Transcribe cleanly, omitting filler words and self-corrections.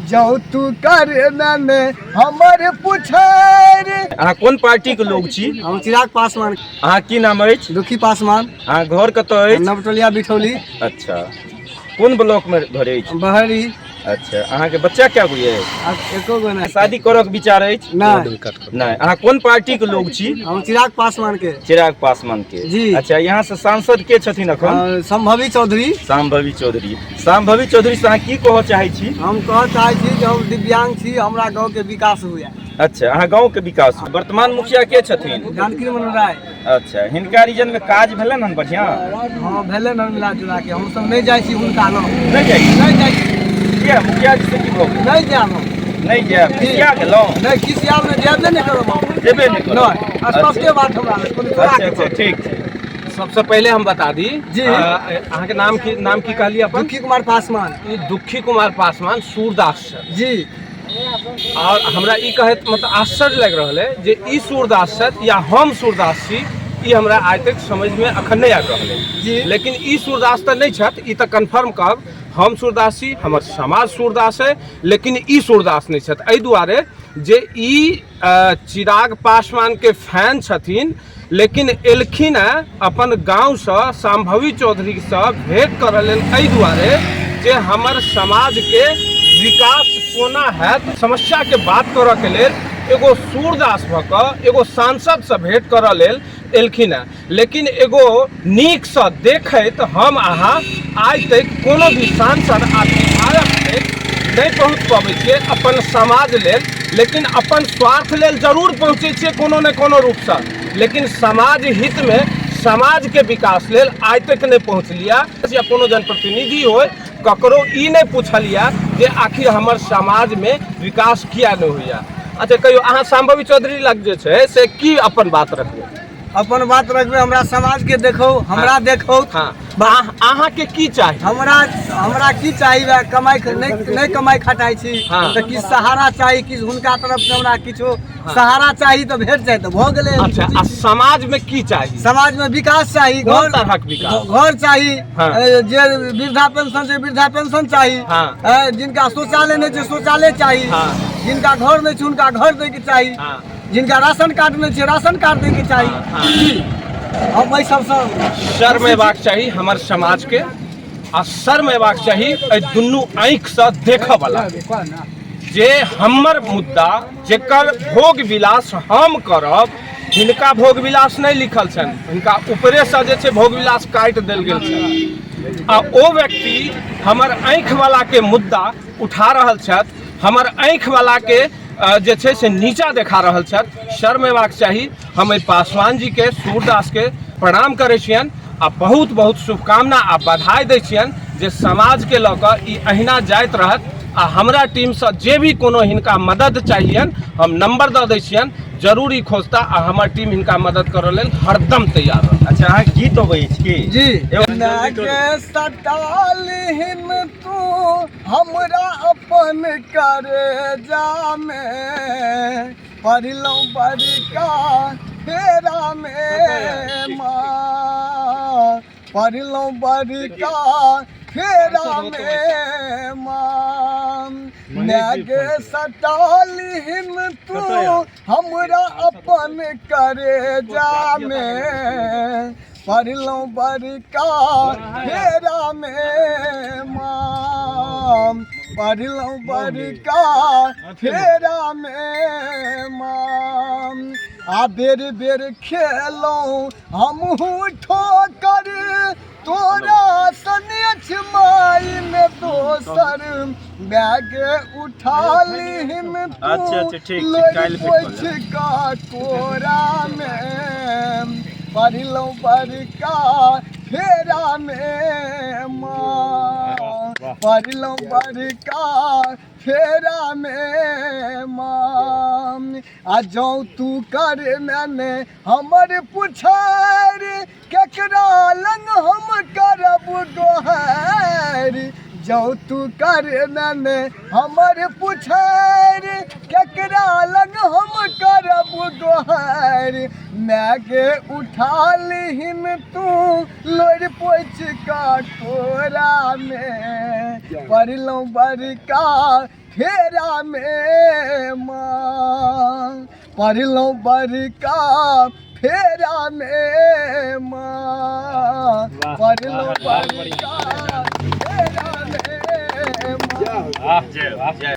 जौ तू कर ने हमर पुछारि। अहाँ कोन पार्टी के लोग छी? हम चिराग पासवान। अहाँ की नाम अछि? दुखी पासवान। अहाँ घर कतऽ अछि? नवटोलिया बिठौली। अच्छा, कोन ब्लॉक में घर अछि? बहरी। अच्छा, अहाँके बच्चा क्या गो अछि? आब एको गो नहि। शादी करऽ के विचार अछि? नहि। नहि। अहाँ कोन पार्टी के लोग छी? हम चिराग पासवान के। चिराग पासवान के। जी। अच्छा, यहाँ से सांसद के छथिन अखन? संभवी चौधरी। शाम्भवी चौधरी। शाम्भवी चौधरी से अहाँ की कहऽ चाहै छी? हम कहऽ चाहै छी जे हम दिव्यांग छी, हमरा गाँव के विकास हुए। अच्छा, अहाँ गाँव के विकास। वर्तमान मुखिया के छथिन? जानकी मनोहर राय। अच्छा, हिनका रीजन में काज भेलन हन बढ़िया? हाँ, भेलन हन मिला जुला के। हम सब नहीं जाइ छी हुनका लग। नहीं जाइ छी? नहीं जाइ छी। किया? मुखिया जी से की भऽ गेल? नहीं जायब हम। नहीं जायब? खिसिया गेलहुँ? नहीं, खिसियाब नहि, जायब नहि करब हम। जेबे नहि करब? नहीं, स्पष्टे बात हमरा लग, कोनो चोरा अच्छा के अच्छा, बात। ठीक छै। सबसे पहिले हम बता दी जी। अहाँके नाम की, नाम की कहलियै अपन? दुखी कुमार पासवान। ई दुखी कुमार पासवान सूरदास छथि। जी। और हमरा ई कहैत मतलब आश्चर्य लागि रहल है जे ई सूरदास छथि या हम सूरदास छी, ई हमरा आइ तक समझमे अखन नहि आबि रहल है। जी। लेकिन ई सूरदास तऽ नहि छथि, ई तऽ कन्फर्म कहब, हम सूरदास छी, हमर समाज सूरदास है, लेकिन ई सूरदास नहि छथि। एहि दुआरे जे ई चिराग पासवानके फैन छथिन, लेकिन एलखिन हेँ अपन गाँवसँ शाम्भवी चौधरीसँ भेँट करऽ लेल एहि दुआरे जे हमर समाजके विकास कोना हैत, समस्याके बात करऽके लेल एगो सूरदास भऽ कऽ एगो सांसदसँ भेँट करऽ लेल एलखिन हेँ। लेकिन एगो नीकसँ देखैत हम अहाँ आइ तक कोनो भी सांसद आ विधायक तक नहि पहुँच पबै छियै अपन समाज लेल, लेकिन अपन स्वार्थ लेल जरूर पहुँचै छियै कोनो ने कोनो रूपसँ, लेकिन समाज हितमे समाजके विकास लेल आइ तक नहि पहुँचलियै। या कोनो जनप्रतिनिधि होय, ककरो ई नहि पूछलियै जे आखिर हमर समाजमे विकास किया नहि होइए। अच्छा कहियौ, अहाँ शाम्भवी चौधरी लग जे छै से की अपन बात रखबै? अपन बात रखबै, हमरा समाज के देखो, हमरा देखो। हाँ, अहाँके की चाही? हमरा हमरा की चाही? वएह कमाइ नहि नहि कमाइ खटाइ छी। हाँ। तऽ किछु सहारा चाही, किछु हुनका तरफ से हमरा किछु सहारा चाही तऽ भेट जाय तऽ भऽ गेलै। अच्छा, आ समाज में की चाही? समाज में विकास चाही। कोन घर तरहक विकास? घर चाही। हाँ। जे वृद्धा पेंशन छै, वृद्धा पेंशन चाही। हाँ। जिनका शौचालय नहि छै, शौचालय चाही। हाँ। जिनका घर नहि छै, हुनका घर दैके चाही। हाँ। जिनका राशन कार्ड नहि छै, राशन कार्ड दैके चाही। हाँ। जी, हम एहि सबसँ शर्म अयबाक चाही हमर समाजके, आ शर्म अयबाक चाही एहि दुनू आँखिसँ देखऽवला जे हमर मुद्दा जेकर भोग विलास हम करब, हिनका भोग विलास नहि लिखल छनि, हिनका ऊपरेसँ जे छै भोग विलास काटि देल गेल छनि, आ ओ व्यक्ति हमर आँखिवलाके मुद्दा उठा रहल छथि, हमर आँखिवलाके जे छै से नीचा देखा रहल छथि। शर्म अयबाक चाही। हम एहि पासवान जीके, सूरदासके प्रणाम करै छियनि आ बहुत बहुत शुभकामना आ बधाई दै छियनि जे समाजके लऽ कऽ ई अहिना जाइत रहत। आ हमरा टीमसँ जे भी कोनो हिनका मदद चाहियनि, हम नंबर दऽ दै छियनि, जरूर ई खोजता आ हमर टीम हिनका मदद करऽ लेल हरदम तैयार रहत। अच्छा, अहाँके गीत अबै अछि की? जी। एगो सटालहिन तू हमरा अपन करेजामे, पढ़लहुँ बड़का फेरामे माँ, पढ़लहुँ बड़का फेरामे माँ। मायके सटालहिन तू हमरा अपन करेजामे, पढ़लहुँ बड़का फेरामे माँ, पढ़लहुँ बड़का फेरामे माँ। आ बेर बेर खेलहुँ हमहूँ ठोकर तोरा सनेछ माइन, दोसर बैग उठा लिहिन तू। अच्छा, अच्छा, ठीक छै, लोरि काल्हि भेट कऽ पोछि कऽ कोरामे, पढ़लहुँ बड़का फेरामे माँ, पढ़लहुँ बड़का फेरामे माँ। आ जौं तू कर ने हमर पुछारि, केकरा लंग हम करब गोहारि? जौं तू कर ने हमर पुछारि, केकरा लंग हम करब गोहारि? मायके उठा लिहिन तू लोरि पोछि कऽ कोरामे, पढ़लहुँ बड़का फेरामे माँ, पढ़लहुँ बड़का फेरामे माँ, पढ़लहुँ बड़का फेरामे माँ। जय जय।